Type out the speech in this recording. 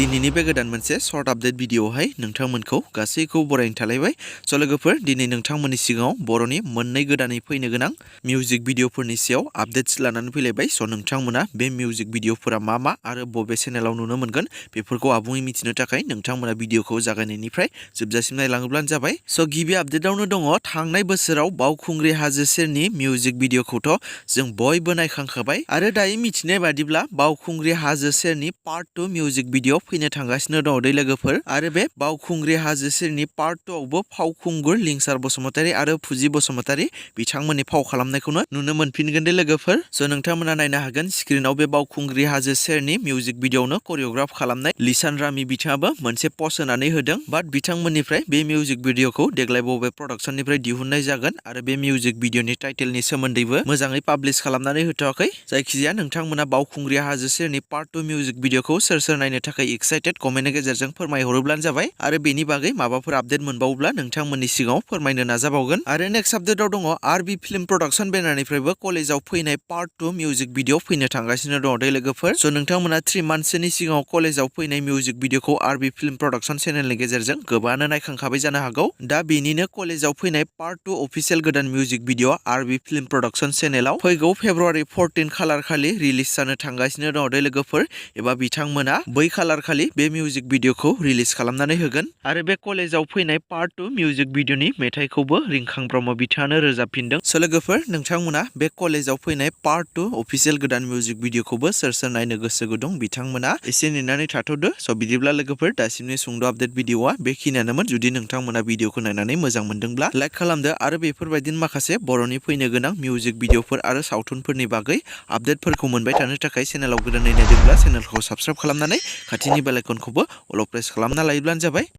दिनैनि बे गोदान मोनसे शर्ट आपडेट भिडिअआवहाय नोंथांमोनखौ गासैखौ बरायनो थालायबाय। स' लोगोफोर दिनै नोंथांमोननि सिगाङाव बर'नि मोननै गोदानै फैनो गोनां मिउजिक भिडिअफोरनि सायाव आपडेट्स लानानै फैलायबाय। स' नोंथांमोना बे मिउजिक भिडिअफोरा मा आरो बबे चेनेलाव नुनो मोनगोन बेफोरखौ आबुङै मिथिनो थाखाय नोंथांमोना भिडिअखौ जागायनायनिफ्राय जोबजासिम नायलाङोब्लानो जाबाय। स' गिबि आपडेटआवनो दङ थांनाय बोसोराव बावखुंग्रि हाजो सेरनि मिउजिक भिडिअखौथ' जों बयबो नायखांखाबाय आरो दायो मिथिनाय बादिब्ला बावखुंग्रि हाजो सेरनि पार्ट 2 मिउजिक भिडिअ फैनो थांगासिनो दङ दै लोगोफोर। आरो बे बावखुंग्रि हाजो सेरनि पार्ट 2 आवबो फावखुंगुर लिंसार बसुमतारी आरो फुजि बसुमतारी बिथांमोननि फाव खालामनायखौनो नुनो मोनफिनगोन दे लोगोफोर। स' नोंथांमोना नायनो हागोन स्क्रिनाव बे बावखुंग्रि हाजो सेरनि मिउजिक भिडिअआवनो कोरियोग्राफ खालामनाय लिसान रामि बिथाङाबो मोनसे पस्ट होनानै होदों। बाट बिथांमोननिफ्राय बे मिउजिक भिडिअखौ देग्लाय बबे प्रडाक्शननिफ्राय दिहुननाय जागोन आरो बे मिउजिक भिडिअनि टाइटेलनि सोमोन्दैबो मोजाङै पाब्लिश खालामनानै होथ'वाखै। जायखिजाया नोंथांमोना बावखुंग्रि हाजो सेरनि पार्ट 2 मिउजिक भिडिअखौ सोर नायनो थाखाय एक्साइटेड कमेन्टनि गेजेरजों फोरमायहरोब्लानो जाबाय आरो बेनि बागै माबाफोर आपडेट मोनबावोब्ला नोंथांमोननि सिगाङाव फोरमायनो नाजाबावगोन। आरो नेक्स्ट आपडेटआव दङ आरबी फिल्म प्रडाक्शन बेनारनिफ्रायबो कलेजाव फैनाय पार्ट 2 मिउजिक भिडिअ फैनो थांगासिनो दङ दै लोगोफोर। स' नोंथांमोना 3 मान्थसोनि सिगाङाव कलेजाव फैनाय मिउजिक भिडिअखौ आरबी फिल्म प्रडाक्शन चेनेलनि गेजेरजों गोबाङानो नायखांखाबाय जानो हागौ। दा बेनिनो कलेजाव फैनाय पार्ट 2 अफिसियेल गोदान मिउजिक भिडिअ आरबी फिल्म प्रडाक्शन चेनेलाव फैगौ फेब्रुवारि 14 खालार खालि रिलिज जानो थांगासिनो दङ दै लोगोफोर। एबा बिथांमोना बै खालार खालि बे मिउजिक भिडिअखौ रिलिज खालामनानै होगोन। आरो बे कलेजाव फैनाय पार्ट 2 मिउजिक भिडिअनि मेथाइखौबो रिंखां ब्रह्म बिथाङानो रोजाबफिनदों। स' लोगोफोर नोंथांमोना बे कलेजाव फैनाय पार्ट 2 अफिसियेल गोदान मिउजिक भिडिअखौबो सोर नायनो गोसो गुदुं बिथांमोना एसे नेनानै थाथ'दो। स' बिदिब्ला लोगोफोर दासिमनि सुंद' आपडेट भिडिअआ बेखिनियानोमोन। जुदि नोंथांमोना भिडिअखौ नायनानै मोजां मोनदोंब्ला लाइक खालामदो आरो बेफोरबायदिनो माखासे बर'नि फैनो गोनां मिउजिक भिडिअफोर आरो सावथुनफोरनि बागै आपडेटफोरखौ मोनबाय थानो थाखाय चेनेलाव गोदानै नायदोंब्ला चेनेलखौ साबस्क्राइब खालामनानै खाथिनि बेल आइकनखौबो अल प्रेस खालामना लायोब्लानो जाबाय।